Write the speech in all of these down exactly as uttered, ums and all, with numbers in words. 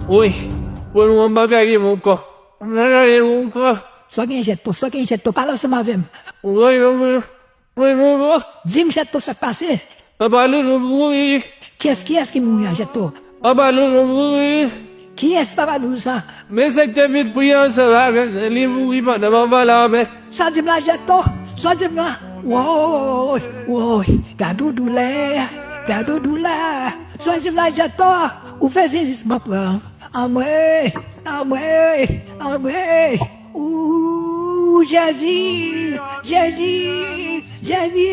Wi, pou nou an bagay gen mon kò. An bagay gen mon kò. Sa gen Jèto, sa gen Jèto, pale ansanm avè m. Wi, wi, wi, wi, wi, wi. Di m Jèto sa k pase. Papa Loulou mouri. Kiyès, kiyès ki mouri an Jèto? Papa Loulou mouri. Kiyès Papa Loulou sa? Men sektè vin priye ansanm avè m, li mouri pandan m ap pale avè. Sa w di m la Jèto? Sa w di m la? Woy, woy, gad yon doulè, gad yon doulè. Sa w di m la Jèto? Ou fè sezisman pran. Anmwe, anmwe, anmwe. Ooh, Jezi, Jezi, Jezi.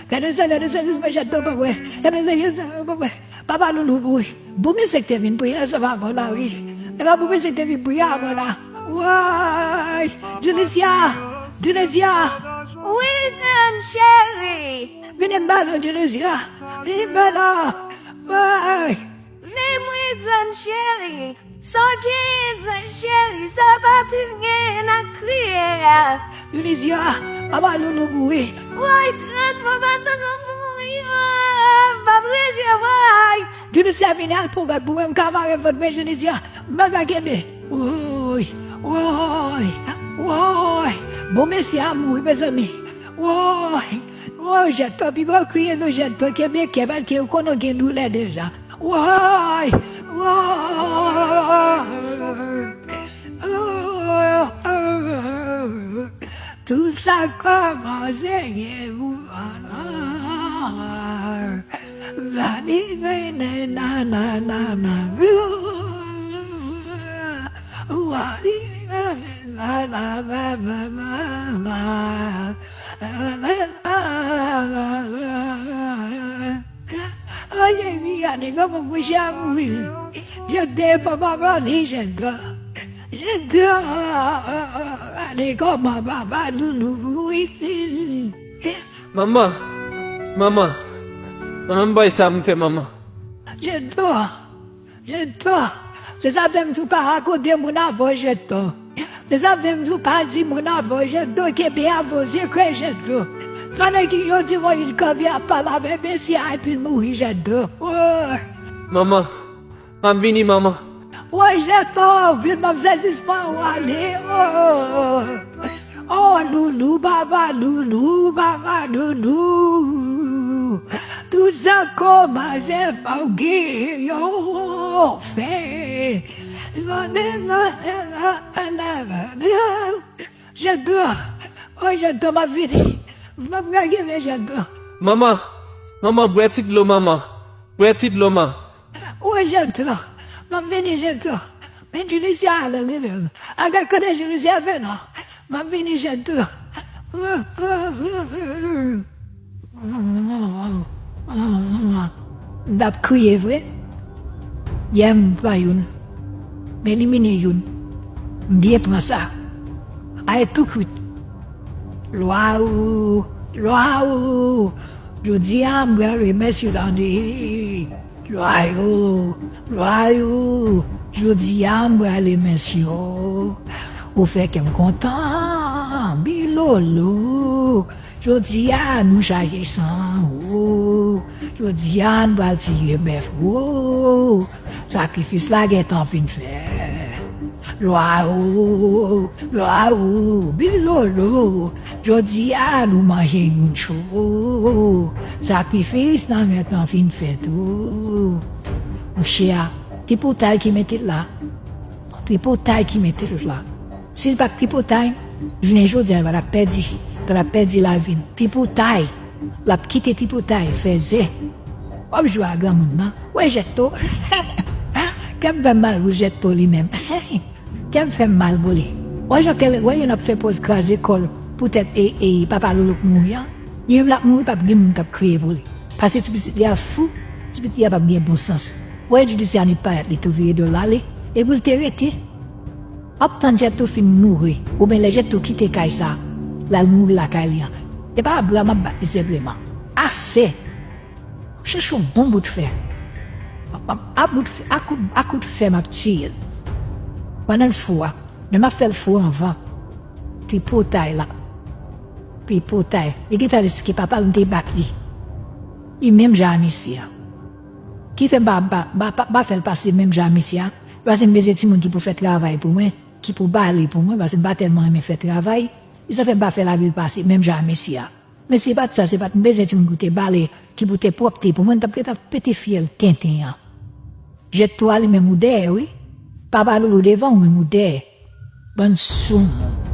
Gade sa, gade sa, gade sa, Jèto pa wè. Gade sa, gade sa, pa wè. Papa Loulou mouri. Bon mesye k te vin priye ansanm avè w la, wi. E pa bon mesye k te vin priye avè w la. Woy! Dionisia! Dionisia! Wi, grann cheri! Vini m ba nou, Dionisia! Vini m ba nou! Woy! Vini m wi, grann cheri! Sa w genyen, grann cheri? Sa pa pi genyen nan kriye a. Dionisia! Papa Loulou mouri! Woy, grann, papa Loulou mouri! Woy, m p ap rive, woy! Dionisia vini al pou gad pou mwen, m ka mare vant mwen, Dionisia. M pa ka kenbe. Woy, woy, woy. Bon mesye a mouri, mezanmi. Woy, woy, Jèto, pi gwo kriye nou, Jèto, kenbe kè, paske ou konnen w gen doulè deja. Woy, woy. Tout sa kòmanse gen pou anan. Vani vene na na na na. Vani vene na na na na na. Aye, mi ane kòman mwen ja mouri. Je te pa pa pale, je te. Je te. Ane kòman papa Loulou mouri. Manman, manman, manman, bay sa m fè, manman. Jèto, Jèto, se sa fè m di w pa rakonte moun avè w, Jèto. Se sa fè m di w pa di moun avè w, Jèto, kenbe avè w, sekrè, Jèto. Pandan ki yo di mwen vin kanpe ap pale avè mesye a epi l mouri, Jèto. Oh. Manman, m ap vini, manman. Woy, Jèto, vin ban m sezisman w ale. Oh, oh, Loulou, papa Loulou, papa Loulou. Tout sa kòmanse fò w gen yon fen. Jèto, woy, Jèto, m ap vini. M ap regade Jèto. Manman, manman, bwè ti dlo, manman. Bwè ti dlo, man. Woy, Jèto, m ap vini, Jèto. Men Dionisia ale li menm. Al gad kote Dionisia fè non. M ap vini, Jèto. M t ap kriye vre. Yè m pran youn. M elimine youn. M byen pran sa. Ay tou kwit. Lwa ou, lwa ou. Jodi a, m pral remèsye w tande. Lwa yo, lwa yo, jodi a m pral remèsye w. Ou fè kè m kontan, Bilolo. Jodi a nou chaje san ou. Jodi a n pral tiye bèf ou. Sakrifis la gentan fin fèt. Lwa ou, lwa ou, Bilolo. Jodi a nou manje youn cho. Sakrifis nan mèt lan fin fèt tou. Monchè, tripotay ki mete l la. Tripotay ki mete l la. Si l pa t tripotay, jounen jodi a, l pa t ap pèdi, pa t ap pèdi lavi l. Tripotay, l ap kite tripotay, fè zen. W ap jwe a granmoun nan. Wè Jèto. Kè m fè m mal pou Jèto li menm. Kè m fè m mal pou li. Wè jan kè, wè youn ap fè pòz kraze kò l poutèt e, e papa Loulou k mouri an. Li menm l ap mouri, p ap gen moun k ap kriye pou li. Paske ti pitit li a fou, ti pitit li a p ap gen bon sans. Wè Dionisia ni parèt li tou vire do l ale, epi l te rete. W ap tann Jèto fin mouri, oubyen lè Jèto kite kay sa, l al mouri lakay li an. E pa bra m ap bat li senpleman. Ase! Chèche yon bon bout fè. A, a, a bout fè, a kout, a kout fè m ap tiye l. Pandan l fou a, men m ap fè l fou anvan. Tripotay la. Tripotay. Li gentan riske papa l m te bat li. Li menm jan a mesye a. Ki fè m pa, pa, pa, pa, pa fè l pase menm jan a mesye a. Paske m bezwen timoun ki pou fè travay pou mwen, ki pou bale pou mwen, paske m pa tèlman renmen fè travay. Se sa fè m pa fè lavi l pase, menm jan a mesye a. Men se pa t sa, se pa t, m bezwen timoun ki pou te bale, ki pou te pwòpte pou mwen, m t ap gentan pete fyèl tenten an. Jèt tou a li menm ou dèyè, wi. Papa Loulou devan ou menm ou dèyè. Bann soumoun.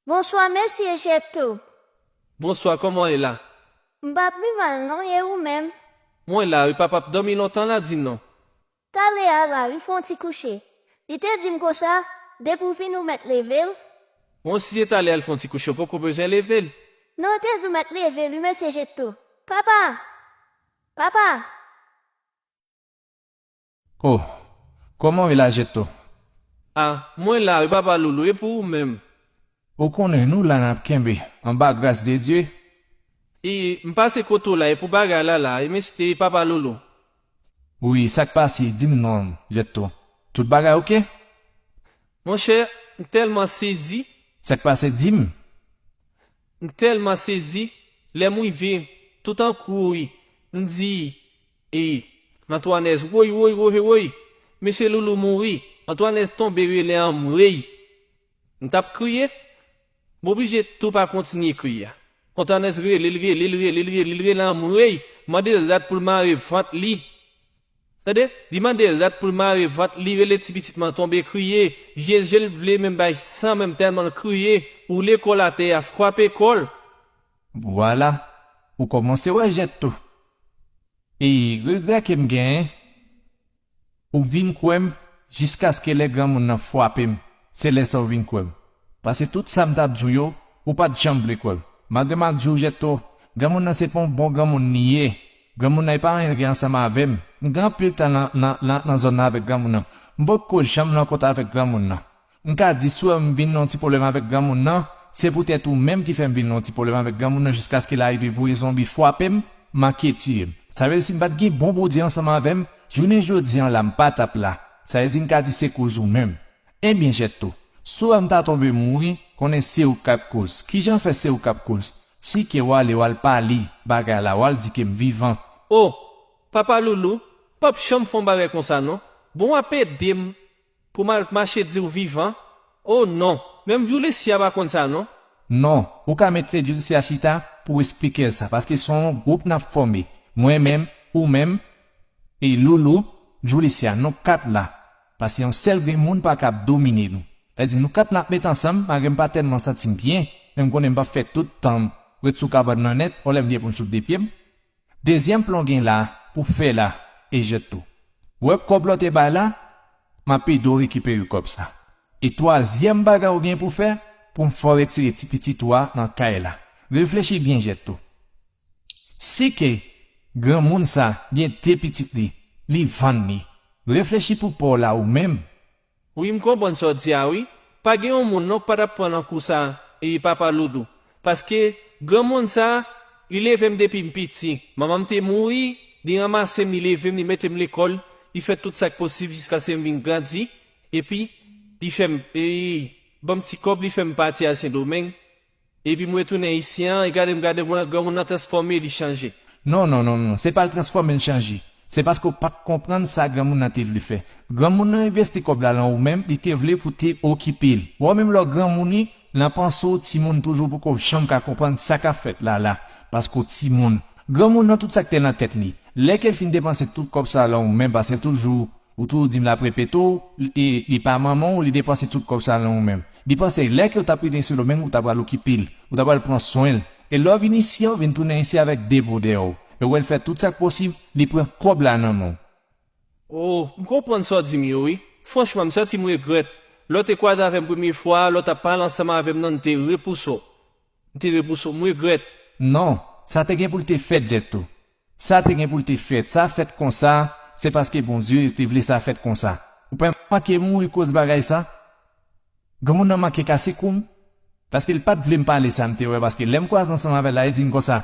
Bonswa, mesye Jèto. Bonswa, kòman w ye la? M pa pi mal non, e ou menm? Mwen la wi, papa p dòmi lontan la, di m non. Talè a la, li fè yon ti kouche. Li te di m konsa, depi w vini w mèt leve l. Bon, si se talè a l fè yon ti kouche, w poko bezwen leve l. Non, li te di w mèt leve l wi, mesye Jèto. Papa! Papa! Oh, kòman w ye la, Jèto? Ah, mwen la wi, papa Loulou, e pou ou menm? Ou konnen nou la n ap kenbe, anba gras de Dye. E m pase kote w la, e pou bagay la la, e mesye, e papa Loulou. Wi, sa k pase? Di m non, Jèto. Tout bagay oke? Monchè, m tèlman sezi. Sa k pase? Di m. M tèlman sezi, lè m rive, tout an kouri, m di, e, Antwanèz, woy, woy, woy, woy, mesye Loulou mouri, Antwanèz tonbe rele anmwey. M t ap kriye, m oblije tou pa kontinye kriye a. Antwanèz rele l, rele l, rele l, rele l, rele anmwey, mande l rad pou l mare vant li. Tande, li mande rad pou l mare vant li, rele ti pitit mwen tonbe kriye, je l, je l vle menm bay san, menm tèlman l kriye, woule kò l atè a, frape kò l. Vwala, ou kòmanse wè Jèto. E regrè ke m genyen, ou vin kwè m jiskaske lè granmoun nan frape m, se lè sa w vin kwè m. Paske tout sa m t ap di w yo, ou pa t janm vle kwè m. Malgre m ap di w Jèto, granmoun nan se pa yon bon granmoun li ye. Granmoun nan e pa anyen l gen ansanm avè m. M gen anpil tan nan, nan, nan, nan zòn nan avèk granmoun nan. M poko janm rankontre avèk granmoun nan. M ka di si w wè m vin nan yon ti pwoblèm avèk granmoun nan, se poutèt ou menm ki fè m vin nan yon ti pwoblèm avèk granmoun nan jiskaske l arive voye zonbi frape m, make tiye m. Sa vle di si m pa t gen bon Bondye ansanm avè m, jounen jodi an la m pa t ap la. Sa vle di m ka di se koz ou menm. Ebyen Jèto, si w wè m ta tonbe mouri, konnen se ou k ap koz. Kijan fè se ou k ap koz? Si ke w ale, w al pale bagay la, w al di ke m vivan. O, papa Loulou, p ap janm fè yon bagay konsa non. Bon w ap ede m pou m al mache di w vivan? O non, menm Djoulisya pa konn sa non. Non, ou ka mete Djoulisya chita pou w esplike l sa, paske se yon gwoup n ap fòme. Mwen menm, ou menm, e Loulou, Djoulisya, nou kat la. Paske yon sèl grenn moun pa kab domine nou. Sa vle di nou kat n ap met ansanm, malgre m pa tèlman santi m byen, men m konnen m p ap fè tout tan m ret sou kabann nan nèt, yon lè m gen pou m sot de pye m. Dezyèm plan w gen la pou fè la, e Jèto. Ou wè kòb la w te bay la, m ap ede w rekipere kòb sa. E twazyèm bagay ou gen pou fè, pou m fè w retire ti pitit ou a nan kay la. Reflechi byen Jèto. Si ke granmoun sa gen de pitit li, li vann li, reflechi pou pa w la ou menm. Wi, m konprann sa w di a wi. Pa gen yon moun non k pa t ap pran nan kou sa, e papa Loulou. Paske granmoun sa, li leve m depi m piti. Manman m te mouri, li ranmase m, li leve m, li mete m lekòl, li fè tout sa k posib jiskaske m vin grandi. Epi, li fè m, e, ban m ti kòb, li fè m pati al Sendomeng. Epi m retounen isi an, e gade m gade moun nan, granmoun nan transfòme, li chanje. Non, non, non, non, se pa l transfòme l chanje. Se paske w pa t konprann sa granmoun nan te vle fè. Granmoun nan envesti kòb la lan ou menm, li te vle pou te okipe l. Bon, menm lè w granmoun wi, nan panse w timoun toujou poko janm ka konprann sa k ap fèt la la, paske w timoun. Granmoun nan tout sa k te nan tèt li. Lè ke l fin depanse tout kòb sa lan ou menm, paske l toujou Ou toujou di m l ap repete w, li, li pa manman w, li depanse tout kòb sa lan ou menm. Li panse lè ke w t ap rete Sendomeng, ou ta pral okipe l, ou ta pral pran swen l. E lè w vin isi an, w vin tounen isi avèk de po dèyè w. E w wè l fè tout sa k posib, li pran kòb la nan men w. Oh, m konprann sa w di m yo, wi. Franchman, m santi m regrèt. Lè w te kwaze avè m premye fwa a, lè w t ap pale ansanm avè m nan, m te repouse w. M te repouse w, m regrèt. Non, sa te gen pou l te fèt, Jèt tou. Sa te gen pou l te fèt. Sa fèt konsa, se paske Bondye te vle sa fèt konsa. Ou pa manke mouri koz bagay sa? Granmoun nan manke kase kou m. Paske l pa t vle m pale sa m te wè, paske lè m kwaze ansanm avè l la, li di m konsa,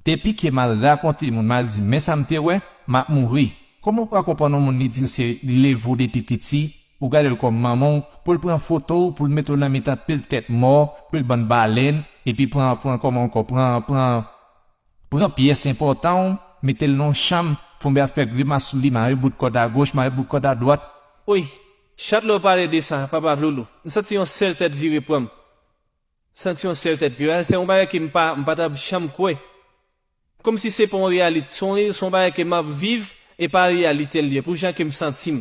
depi ke m al rakonte moun, m al di, men sa m te wè, m ap mouri. Kòman w ka konprann yon moun li di l se, li leve w depi piti, ou gade l kòm manman w, pou l pran foto w, pou l mete w nan mitan pil tèt mò, pil bann balèn, epi pran, pran kòman ankò, pran, pran, pran pyès enpòtan w, mete l nan yon chanm, fè yon bèl fè grimas sou li, mare bout kòd agoch, mare bout kòd adwat. Wi, chak lè w pale de sa, papa Loulou, m santi yon sèl tèt vire pran m. Santi yon sèl tèt vire. Se yon bagay ke m pa, m pa t ap janm kwè. Kòmsi se pa yon reyalite, se yon, se yon bagay ke m ap viv e pa reyalite l ye, pou jan ke m santi m,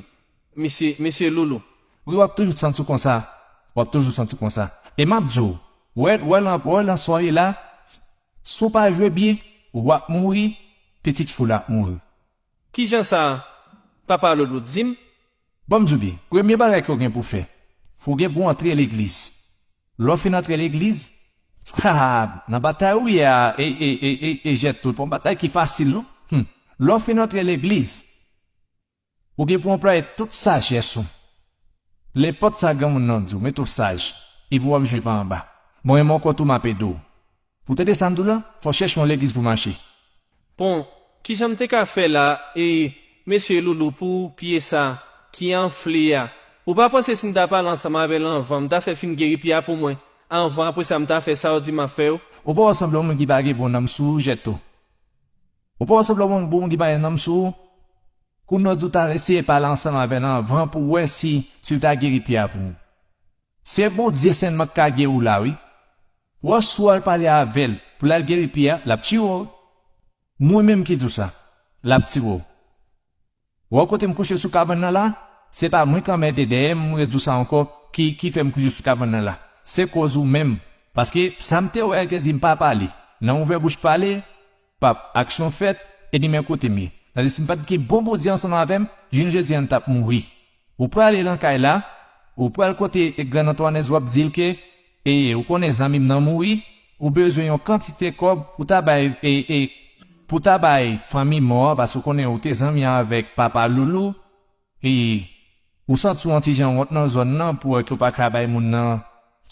mesye, mesye Loulou. Wi, w ap toujou santi w konsa. W ap toujou santi w konsa. E m ap di w, wè, wè lan, wè lan swaye la, si w pa jwe byen, w ap mouri, pitit fi w la ap mouri. Kijan sa, papa Loulou, di m? Ban m di w byen, premye bagay ke w gen pou w fè, fò w gen pou w antre legliz. Lè w fin antre legliz, ha, nan batay ou ye a, e, e, e, e, e Jèt tou, pa yon batay ki fasil, non. Hmm. Lè w fin antre legliz, ou gen pou w anplwaye tout sajès ou. Nenpòt sa granmoun nan di w, mete w saj, epi w ap jwe pa anba. Mwen menm ankò tou, m ap ede w. Ou tande sa m di w la? Fò w chèche yon legliz pou w mache. Bon, kijan m te ka fè la, e, mesye Loulou, pou pye sa ki anfle a? Ou pa panse si m ta pale ansanm avè l anvan, m ta fè fin geri pye a pou mwen? Anvan, apre sa, m ta fè sa w di m ap fè yo? Ou pa wè w sanble yon moun ki pa gen bon nanm sou ou, Jèt tou? Ou pa wè w sanble yon moun, bon moun ki pa gen nanm sou ou? Kounye a w di w ta eseye pale ansanm avè l anvan pou w wè si, si l ta geri pye a pou ou. Se Bondye sèlman k ka geri w la, wi. Wè si w al pale avè l pou l al geri pye a, l ap tiye w. Mwen menm ki di w sa, l ap tiye w. Wè kote m kouche sou kabann nan la, se pa mwen k anmède dèyè m, m redi w sa ankò, ki, ki fè m kouche sou kabann nan la. Se koz ou menm. Paske sa m te wè, te di m pa pale. Nan ouvè bouch pale, pap, aksyon fèt, enmi m kote m ye. Tandis si m pa t gen bon Bondye ansanm avè m, jounen jodi a m t ap mouri. Ou prale nan kay la, ou pral kote Gran Antwanèz, w ap di l ke, e, ou konnen zanmi m nan mouri, ou bezwen yon kantite kòb pou ta bay, e, e, pou ta bay fanmi mò a, paske ou konnen ou te zanmi avèk papa Loulou, e, ou santi w yon ti jan wont nan zòn nan, pou wè ke w pa ka bay moun nan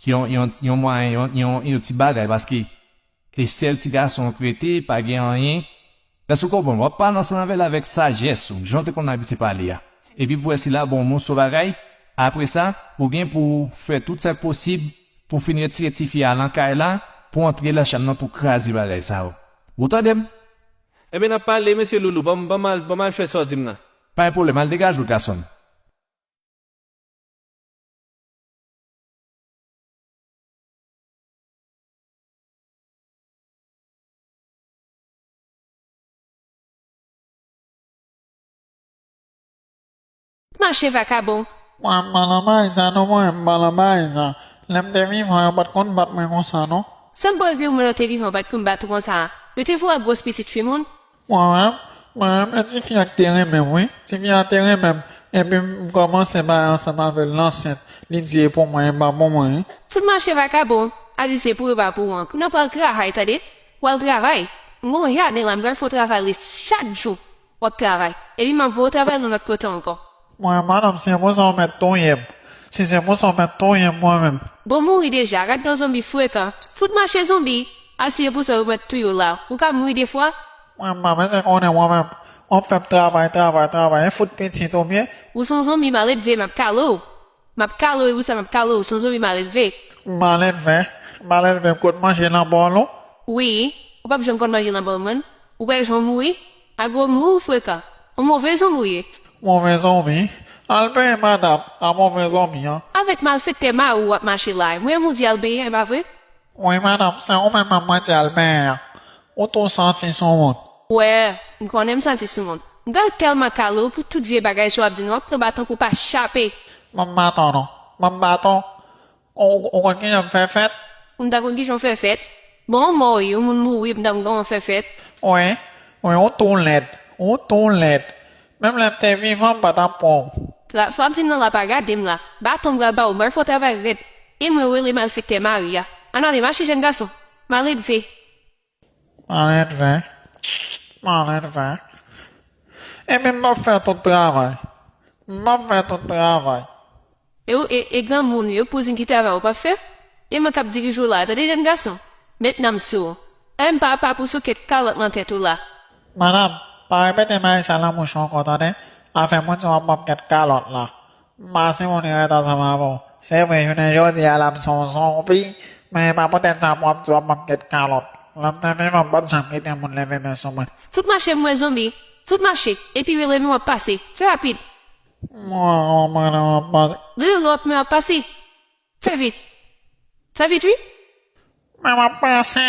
yon, yon, yon mwayen, yon, yon, yon ti bagay, paske e sèl ti gason w k rete, pa gen anyen. Èske w konprann? W ap pale ansanm avè l avèk sajès ou, jan w te konn abitye pale a. Epi pou wè si l ap ba w yon moso bagay, apre sa, ou gen pou w fè tout sa k posib pou w fin retire tifi a nan kay la, pou w antre nan chanm nan, pou w kraze bagay sa yo. Ou tande m? Ebyen, n ap pale, mesye Loulou, ban m, ban m al, ban m al fè sa w di m nan. Pa gen pwoblèm, al degaje w, gason m. Mache vakabon. Mwen, m pa nan bagay sa non, mwen, m pa nan bagay sa. Lè m te vivan, yo pa t konn bat mwen konsa non. Sa m pa regle mwen lè w te vivan, yo pa t konn bat ou konsa. Yo te voye w ap gwòs pitit fi moun. Mwen menm, mwen menm, e tifi a ki te renmen m, wi. Tifi a te renmen m. Epi m kòmanse bay ansanm avè l ansent. Li di e pou mwen, e pa pou mwen, wi. Fout mache vakabon. A di se pou ou, e pa pou ou an. Kounye a pral travay, tande? Pral travay. M gon jaden la, m pral fè w travay li chak jou. W ap travay. Epi m ap voye w travay nan lòt kote ankò. Mwen, madanm, si se pou sa w mèt touye m. Si se pou sa w mèt touye m, mwen menm. Bon, mouri deja, gad yon zonbi frekan. Fout mache zonbi. A si se pou sa yo mèt touye w la, ou ka mouri de fwa. Mwen, m pa bezwen konnen mwen menm. W ap fè m travay, travay, travay, e fout pitit ou byen. Ou se yon zonbi maledve, m ap kale w. M ap kale w, e pou sa m ap kale w, ou se yon zonbi maledve. Maledve? Maledve, m konn manje nan bòl ou? Wi, ou p ap janm konn manje nan bòl mwen. Ou pral janm mouri. A gwo mouri ou frekan. Yon move zonbi ou ye. Move zonbi? Al benyen madanm, a move zonbi an. Avèk malfektè mari w w ap mache la, mwen menm ou di al benyen, e pa vre? Wi, madanm, se ou menm mwen di al benyen an. Ou tou santi sou moun. Wè, m konnen m santi sou moun. M pral tèlman kale w pou tout vye bagay sa w ap di m nan, w ap pran baton pou w pa chape. Ban m baton non. Ban m baton. Ou, ou konn kijan m fè fèt? Ou m ta konn kijan w fè fèt? Bon, w mò wi, yon moun mouri, m ta konn kòman w fè fèt? Wi, wi, ou tou lèd. Ou tou lèd. Menm lè m te vivan, m pa t ap pran w. La, sa w ap di m nan la pa gade m la. Baton m pral ba w, m pral fè w travay rèd. E mwen rele malfektè mari a. Ann ale, mache jèn gason. Maledve. Maledve. Maledve. Epi m p ap fè tout travay. M p ap fè tout travay. E ou, e, e granmoun, e ou k pou di m ki travay ou p ap fè? E mwen k ap dirije w la, tande jèn gason. Met nan m sou ou. E m pa, pa pou soukèt kalòt nan tèt ou la. Madanm, pa repete bagay sa nan bouch ou ankò, tande? Afè moun sa w ap ban m kèt kalòt la. M pa timoun ki ret ansanm avè w. Se vre, jounen jodi a la m se yon zonbi, men e pa poutèt sa pou w ap di w ap ban m kèt kalòt. Lè m te vivan, m p ap janm kite moun leve men sou mwen. Fout mache m wè zonbi. Fout mache. Epi rele m w ap pase. Fè rapid. Mwen, mwen, mwen, mwen ap pase. Rele w ap men w ap pase. Fè vit. Fè vit, wi. Men m ap pase.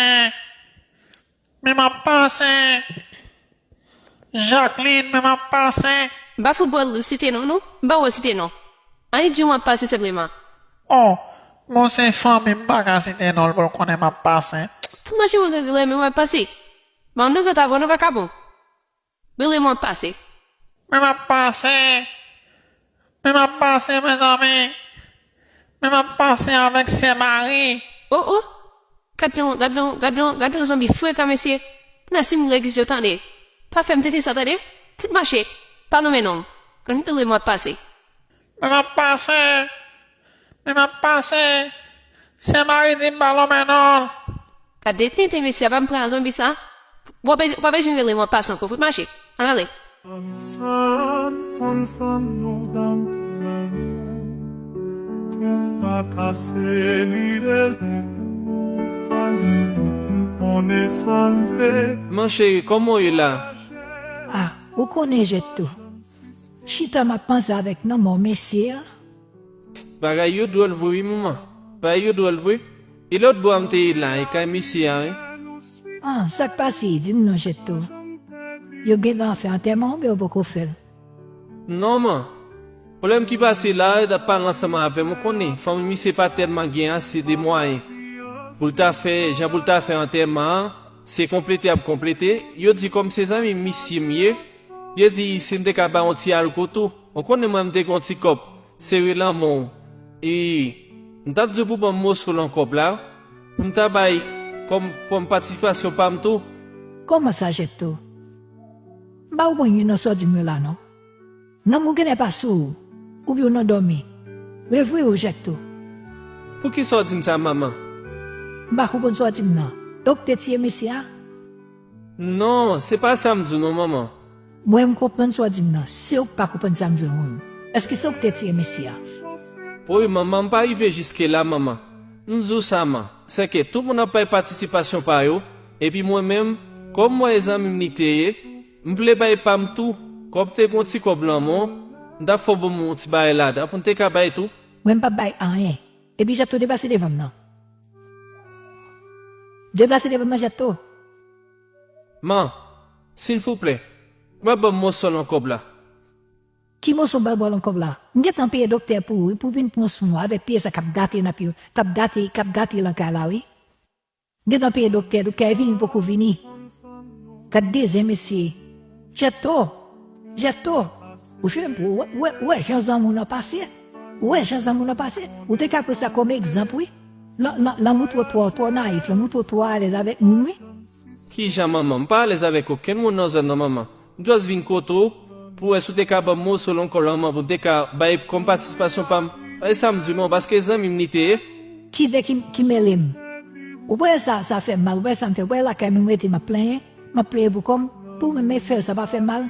Men m ap pase. Jacqueline, men m ap pase. M pa fout ba w site non, non. M pa ba w site non. Annik di w m ap pase senpleman. Oh, bon, se fanmi m pa ka site non l pou l konnen m ap pase. Fout mache mwen rele men w ap pase. Ban nou zòt avè w nan vakabon. Rele m w ap pase. Men m ap pase. Men m ap pase, mezanmi. Men m ap pase avèk sè Mari. Oh, oh. Gad yon, gad yon, gad yon, gad yon zonbi frekan, mesye. Nan si m legliz yo, tande. Pa fè m tete sa, tande. Fout mache. Pa lonmen non m. Annik rele m w ap pase. Men m ap pase. Men m ap pase. Sè Mari di m pa lonmen non l. Gade tenten mesye a, pa m pran a zonbi sa. W ap bezwen rele m w ap pase ankò, fout mache. Ann ale. Konn sa m konn sa m yon dam ki renmen w, kè m pa kase li rele pou ou, pa gen dout m konnen sa m vle. Man cheri, kòman w ye la? Ah, ou konnen Jèt tou. Chita m ap panse avèk nanm w mesye a. Bagay yo dwòl vre wi manman. Bagay yo dwòl vre. E lòt bò a m te ye la, e kay mesye a wi. Ah, sa k pase? Di m non Jèt tou. Yo gentan fè antèman oubyen yo poko fè l? Non man. Pwoblèm ki pase la, yo t ap pale ansanm avè m, ou konnen, fanmi misye pa tèlman gen ase de mwayen pou l ta fè, jan pou l ta fè antèman an, se konplete y ap konplete. Yo di kòm se zanmi misye m ye, yo di si m te ka ba yon ti alko tou. Ou konnen mwen m te gen yon ti kòb, sere lanmò w. E m t ap di w pou ban m moso lan kòb la, pou m ta bay kòm, kòm patisipasyon pa m tou. Kòman sa Jèt tou? M pa konprann youn nan sa w di m yo la non. Nanm ou genlè pa sou ou, oubyen w nan dòmi. Reveye w Jèt tou. Poukisa w di m sa manman? M pa konprann sa w di m nan. E w k te tiye mesye a? Non, se pa sa m di w non manman. Mwen m konprann sa w di m nan, se w k pa konprann sa m di w wi. Èske se w k te tiye mesye a? Wi manman, m pa rive jiske la manman. M di w sa man, sèke tout moun ap bay patisipasyon pa yo, epi mwen menm, kòm m wè e zanmi m li te ye, m vle bay pa m tou, kòm te gen yon ti kòb lanmò, m t ap fè w ban m yon ti bagay ladan pou n te ka bay tou. Mwen m p ap bay anyen, epi Jèt tou deplase devan m nan. Deplase devan m nan Jèt tou. Man, silvouplè, ou mèt ban m moso lan kòb la. Ki moso m pral ba w lan kòb la? M gentan peye doktè pou ou wi, pou vin pran swen w avèk pye sa k ap gate nan pye, k ap gate, k ap gate lan kay la wi. M gentan peye doktè, doktè a vini, li poko vini. Gad dezen mesye. Jèt tou, Jèt tou. Ou jwenn pou ou wè, ou wè jan zanmi w nan pase? Ou wè jan zanmi w nan pase? Ou te ka pran sa kòm egzanp wi. Lanmou twò twò, twò nayif, lanmou twò twò alèz avèk moun wi. Kijan manman? M pa alèz avèk okenn moun nan zòn nan manman. M jis vin kote w pou wè si w te ka ban m moso lan kòb lanmò pou m te ka bay kòm patisipasyon pa m. E sa m di w non, paske zanmi m li te ye. Kite ki, ki mele m. Ou pa wè sa, sa fè m mal, ou pa wè sa m fè, ou pa wè lakay mwen m rete m ap plenyen, m ap plenyen pou kò m, pou mwen men fè sa pa fè m mal.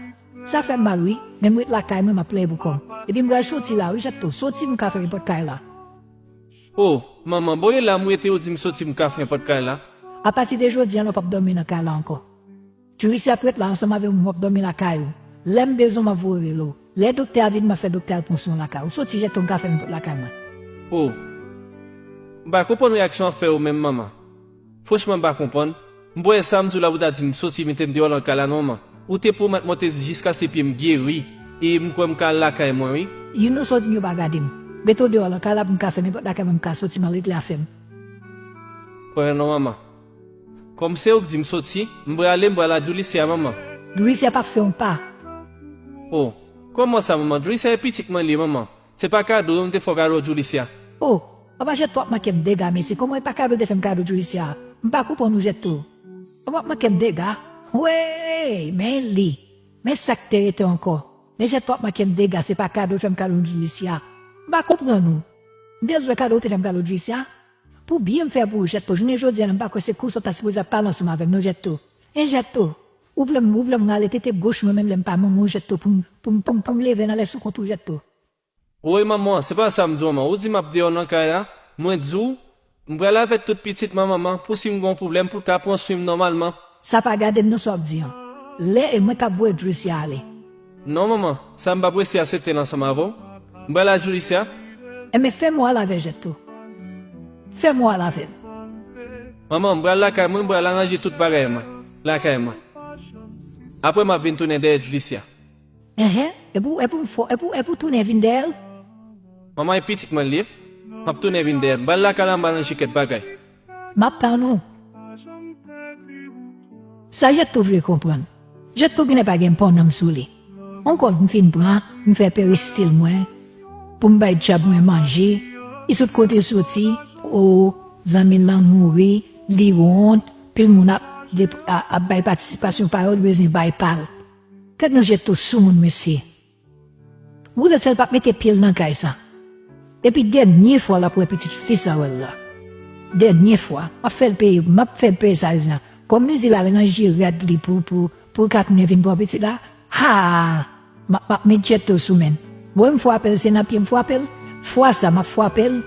Sa fè m mal wi, men m ret lakay mwen m ap plenyen pou kò m. Epi m pral soti la wi Jèt tou, soti m ka fè nenpòt kay la. O, manman, bon e la m rete ou di m soti m ka fè nenpòt kay la. Apati de jodi a la w p ap dòmi nan kay la ankò. Djoulisya ap ret la ansanm avè mwen, w ap dòmi lakay ou. Lè m bezwen w, m ap voye rele w. Lè doktè a vini, m ap fè doktè a pran swen w lakay ou. Soti Jèt tou, m ka fè nenpòt lakay mwen. O! M pa konprann reyaksyon w ap fè yo menm, manman. Franchman, m pa konprann. M pa wè sa m di w la pou w ta di m soti mete m deyò lan kay la non, manman. Ou te pwomèt mwen, w te di jiskaske pye m geri e m kwè m ka al lakay mwen, wi. Youn nan sa w di m yo pa gade m. Mete w deyò lan kay la pou m ka fè nenpòt lakay mwen, m ka soti, m al regle afè m. Kwè non, manman. Kòm se ou k di m soti, m prale, m prale a Djoulisya, manman. Djoulisya p ap fè yon pa. Oh, kòman sa, manman? Julissa e pitit mwen li ye, manman. Se pa kado, yo m te fè w kado, Julissa. Oh, papa Jèto ap manke m dega, mesye. Kòman e pa kado te fè m kado, Julissa? M pa konprann ou, Jèto. Kòman ap manke m dega? Wey, men li. Men sa k te rete ankò. Men Jèto ap manke m dega, se pa kado fè m kado, Julissa. M pa konprann ou. M te dwe kado ou te fè m kado, Julissa. Pou byen m fè pou ou, Jèto. Jounen jodi a, m pa kwè se konsa w ta sipoze ap pale ansanm avè m, non, Jèto. E Jèto, ou vle m, ou vle m rale tete goch mwen menm lè m pa manman w, Jèto, pou m, pou m, pou m, pou m leve nan lè sou kont ou, Jèto. Woy, manman, se pa sa m di w, manman. Ou di m ap deyò nan kay la, mwen di w, m pral avèk tout pitit mwen, manman, pou si m gen yon pwoblèm, pou l ka pran swen m nòmalman. Sa pa gade m nan sa w ap di an. Lè e mwen k ap voye Julissa ale. Non, manman, sa m p ap resi aksepte l ansanm avè w. M pral ak Julissa. Enben, fè m wè l avè Jèto. Fè m wè l avè l. Manman, m pral lakay mwen, m pral aranje tout bagay mwen. Lakay mwen. Apre m ap vin tounen dèyè Julissa. Enhen, e pou, e pou m fò, e pou, e pou tounen vin dèyè l? Manman, e pitit mwen li ye. M ap tounen vin dèyè l. M pral lakay la, m pral aranje kèk bagay. M ap tann ou. Sa Jèto vle konprann? Jèto genlè pa gen pon nanm sou li. Yon kòb m fin pran, m fè peristil mwen, pou m bay djab mwen manje, li sot kote l soti, o, zanmi l lan mouri, li wont, pil moun ap, ap, ap bay patisipasyon pa yo, li bezwen bay pa l. Gad yon Jèto soumoun, mesye. Woulè sèl p ap mete pye l nan kay sa. Epi dènye fwa l ap wè pitit fi sa w wè l la. Dènye fwa. M ap fè l peye, m ap fè l peye sa l di la. Kòm li di l al ranje rad li pou, pou, pou l ka tounen vin pran pitit la. Ha! M ap, m ap met Jèto sou men l. Bon, m frape l, se nan pye m frape l. Fwa sa, m ap frape l.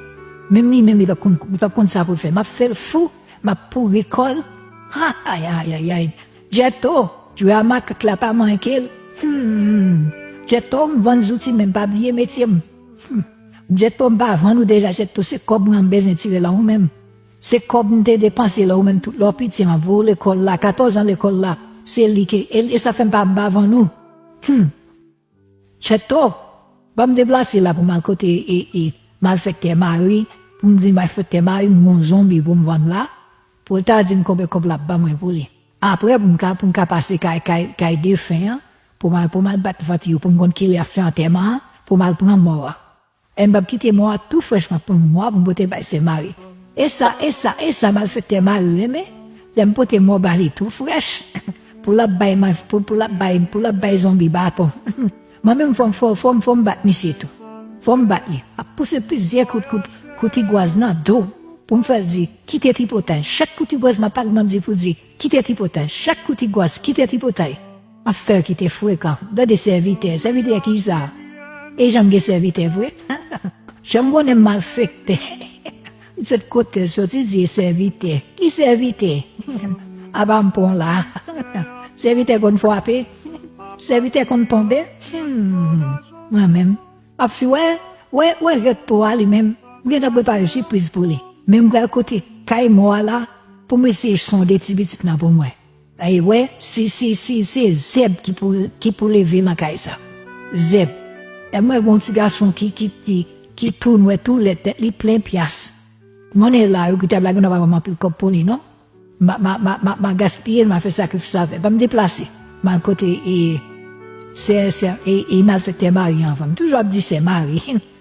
Menm li menm, li p ap konn, li p ap konn sa pou l fè. M ap fè l fou. M ap pouri kò l. Ha, ay, ay, ay, ay. Jèto, jwe a makak la pa manke l. Hmm. Jèto, m vann zouti, men m pa bliye metye m. Hmm. Jèto, m pa vann ou deja, Jèto, se kòb mwen m bezwen tire lan ou menm. Se kòb m te depanse lan ou menm tout lè w piti, m ap voye w lekòl la, katòz an lekòl la, se li ke, e, e sa fè m pa, m pa vann ou. Hmm. Chèto, ban m deplase la pou m al kote, e, e, malfektè Mari, pou m di malfektè Mari m gon zonbi pou m vann la, pou l ta di m konbyen kòb l ap ban mwen pou li. Apre, pou m ka, pou m ka pase kay, kay, kay defen an, pou m al, pou m al bat vant yo, pou m konn kilè y ap fè antèman an, pou m al pran mò a. E m p ap kite mò a tou frèch, m ap pran mò a pou m pote bay sè Mari. E sa, e sa, e sa malfektè Mari renmen, lè m pote mò ba li tou frèch, pou l ap bay, pou, pou l ap bay, pou l ap bay zonbi baton. Mwen menm fò m, fò, fò m, fò m bat misye tou. Fò m bat li. Ap pouse plizyè kout, kout, kout igwaz nan do pou m fè l di, kite tripotay. Chak kout igwaz m ap pale, m ap di pou di, kite tripotay. Chak kout igwaz, kite tripotay. M ap fè l kite frekan. Gade sèvitè. Sèvitè ki sa? E jan m gen sèvitè vre? Jan m konnen m malfektè. Li sot kote l soti di e sèvitè. Ki sèvitè? Apa m pran w la? Sèvitè konn frape? Sèvitè konn tonbe? Hmm, mwen menm. M ap fi wè, wè, wè rèt po a li menm. M gentan prepare sipriz pou li. Men m pral kote kay mò a la pou m eseye sonde ti pitit lan pou m wè. Ay wè, se, se, se, se zèb ki pou, ki pou leve nan kay sa. Zèb. E mwen gon ti gason ki, ki, ki, ki tou nwè, tou lèd, tèt li plen pyas. Monnen la, yo ki ta blagen, nou pa ban m anpil kòb pou li, non. Ma, ma, ma, ma, ma gaspiye l, ma fè sakrifis avè l. Ban m deplase. M al kote, e, sè, sè, e, e malfektè Mari anvan. M toujou ap di sè Mari.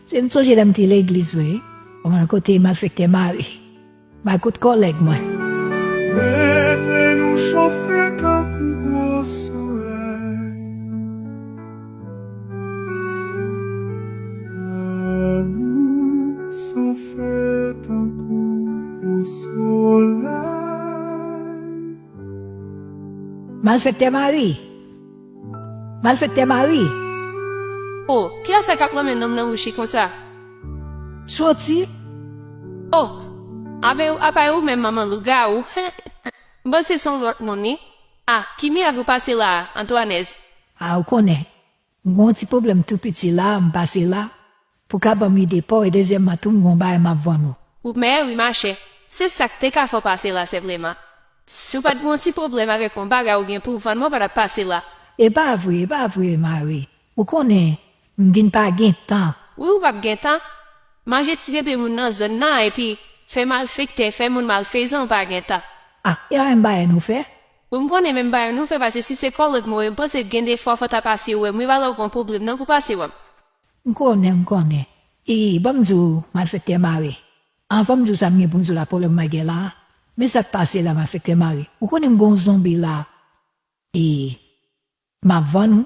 Se m sonje lè m te legliz vre. M al kote malfektè Mari. Bay kout kòlèg mwen. Mete nou chofe tankou gwo solèy. Lanmou san fen tankou gwo solèy. Malfektè Mari. Malfektè Mari. Oh, kiyès sa k ap renmen nonm nan bouch li konsa? Soti. Oh, apa, apa e ou menm manman lougawou? M panse se yon lòt moun wi. Ah, ki mirak ou pase la a, Antwanèz? Ah, ou konnen. M gon ti pwoblèm tou piti la, m pase la. Pou ka ban m ide pa w, e dezyèmman tou, m gon bagay m ap vann ou. Ou mè wi, machè. Se sa k te ka fè w pase la senpleman. Si w pa t gon ti pwoblèm avèk yon bagay ou gen pou w vann mwen, w pa t ap pase la. E pa vre, e pa vre, Mari. Ou konnen, m vin pa gen tan. Wi, ou p ap gen tan. Manje ti bebe moun nan zòn nan, epi fè malfektè, fè moun malfezan, ou pa gen tan. Ah, e a menm bagay nou fè? Wi, m konnen menm bagay nou fè, paske si se kòlèg mwen, m panse gen de fwa fò w ta pase wè m, wi, pa lè w gen yon pwoblèm nan pou w pase wè m. M konnen, m konnen. E, ban m di w, malfektè mare. Anvan m di w sa m gen pou m di w la, pwoblèm mwen gen la, men sa k pase la, malfektè mare. Ou konnen m gen yon zonbi la, e, m ap vann ou.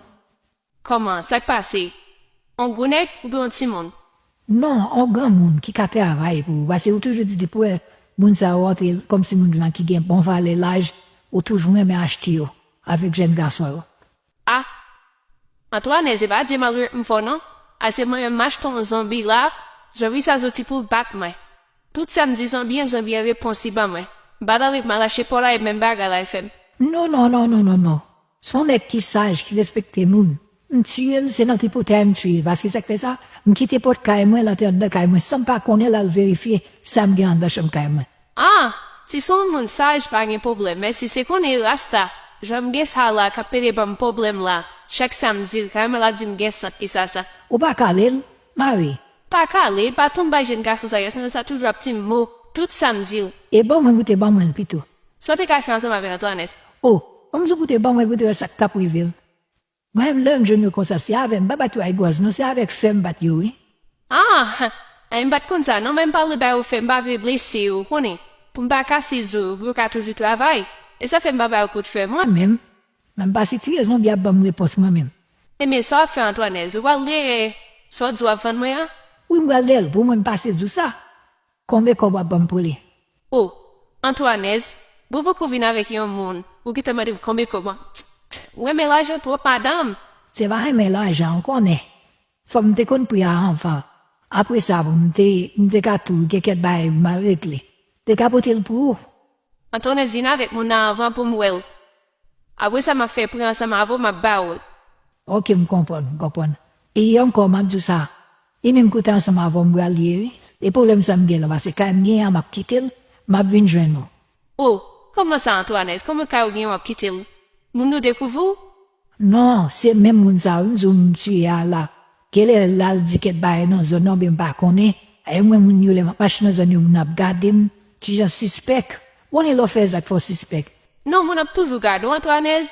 Kòman? Sa k pase? On gwo nèg oubyen on timoun? Non, on granmoun ki ka travay pou ou. Paske ou toujou di depi w wè moun sa yo rantre kòmsi moun lan ki gen bon valè laj, ou toujou renmen achte yo avèk jèn gason yo. A! Antwanèt, se pa di m ap rete m fò non. Ase mwen menm m achte yon zonbi la, zonbi sa soti pou l bat mwen. Tout sa m di zonbi an, zonbi an repons li ban mwen. M pa t anvi m al achte pòl avè menm bagay la l fè m. Non, non, non, non, non, non. Se yon nèg ki saj, ki respekte moun. M tiye l, se nan tripotay m tiye l. Paske sa k fè sa, m kite pòt kay mwen, l antre anndan kay mwen, san m pa konnen, l al verifye sa m gen anndan chanm kay mwen. A! Si se yon moun saj, pa gen pwoblèm. Men si se konnen rasta, jan m gen sa la, k ap pede ban m pwoblèm la, chak sa m di l, kay mwen l ap di m gen sant ki sa sa. Ou pa kale l, mare. Pa kale, pa tonbe bay jèn gason sa yo, sa toujou ap di m mo, tout sa m di l. E ban mwen goute, ban mwen l pito. Sa w te ka fè ansanm avè l, Antwanèt? O, ban m di w goute, ban mwen l goute, wè sa k t ap rive l. Mwen menm, lè m jwenn yo konsa, se avè m, m pa bat yo ak gwaz non, se avèk fè m bat yo, wi. A! Ay, m pa t konn sa non, men m pa vle ba yo fè, m pa vle blese yo, ou konnen. Pou m pa kase zo yo, pou yo ka toujou travay. E sa fè m pa ba yo kout fè, mwen menm. Men m pa sitire zonbi ap ban m repons mwen menm. Ebyen, sa w ap fè, Antwanèt? Ou pral dèyè sa w di w ap vann mwen an? Wi, m pral dèyè l, pou mwen m pase di w sa. Konbyen kòb w ap ban m pou li? O, Antwanèt, bon, poko vin avèk yon moun, ou gentan mande m konbyen kòb mwen. Ou renmen lajan twòp, madanm. Se pa renmen lajan, ou konnen. Fò m te konn pri a anvan. Apre sa, bon, m te, m te ka tou gen kèk bagay pou m al regle. Te ka pote l pou ou. Antwanèt, vin avèk moun nan anvan pou m wè l. Apre sa, m ap fè pri ansanm avè w, m ap ba ou l. Oke, m konprann, m konprann. E ankò, m ap di w sa. E menm kote ansanm avè w m pral ye, wi. E pwoblèm sa m gen la, paske kay m gen an, m ap kite l, m ap vin jwenn ou. O, kòman sa, Antwanèt? Kòman kay ou gen an, w ap kite l? Moun yo dekouvri w? Non, se menm moun sa yo m di w m tiye a la. Genlè l al di kèk bagay nan zòn nan, oubyen m pa konnen. E mwen, moun yo, lè m ap mache nan zòn yo, moun ap gade m, ti jan sispèk. Ou konnen lè w fè zak, fò w sispèk. Non, moun ap toujou gade w, Antwanèt.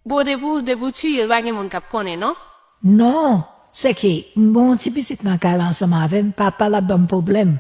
Bon, depi w, depi w tiye l, pa gen moun k ap konnen, non? Non, se ke m gen yon ti pitit nan kay la ansanm avè m, papa l ap ban m pwoblèm.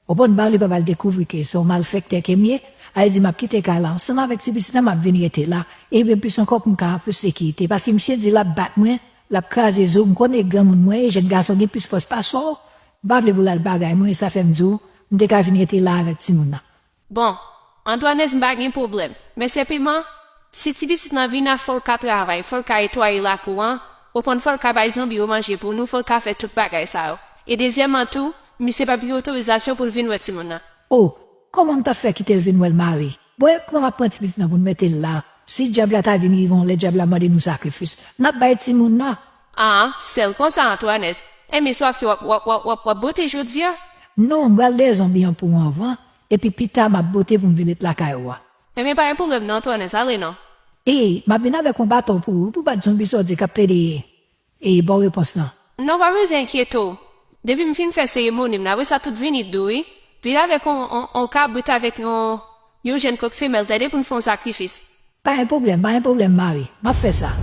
Ou konprann, m pa vle papa l dekouvri ke se yon malfektè ke m ye, a vle di m ap kite kay la ansanm avèk ti pitit lan, m ap vin rete la. Ebyen, plis ankò pou m ka an plis sekirite, paske misye di l ap bat mwen, l ap kraze zo, m konnen granmoun mwen ye, jèn gason gen plis fòs pase w, m pa vle pou l al bagay mwen, e sa fè m di w, m te ka vin rete la avèk timoun nan. Bon, Antwanèt, m pa gen pwoblèm. Men senpleman, si ti pitit lan vin la, fò l ka travay, fò l ka netwaye lakou an, ou konprann, fò l ka bay zonbi yo manje pou nou, fò l ka fè tout bagay sa yo. E dezyèmman tou, misye p ap gen otorizasyon pou l vin wè timoun nan. O, kòman m t ap fè kite l vin wè l mare? Bon, e kòman m ap pran ti pitit lan pou n mete l la? Si dyab la ta vin rive yon lè, dyab la mande nou sakrifis, n ap bay timoun nan. A, sèl konsa, Antwanèt. Enben, sa w ap fè, w ap, w ap, w ap, w ap, w ap bote jodi a? Non, m pral dèyè zonbi an pou w anvan, epi pita m ap bote pou m vin ret lakay ou a. Enben, pa gen pwoblèm non, Antwanèt, ale non. E, m ap vin avèk yon baton pou ou, pou bat zonbi sa w di k ap plede e ba w repons lan. Non, pa bezwen enkyete w. Depi m fin fè seremoni m nan, apre sa tout vini dou wi. Vin avèk on, on, on kabrit avèk yon, yon jenn kòk femèl, tande, pou n fè yon sakrifis. Pa gen pwoblèm, pa gen pwoblèm, mari. M ap fè sa.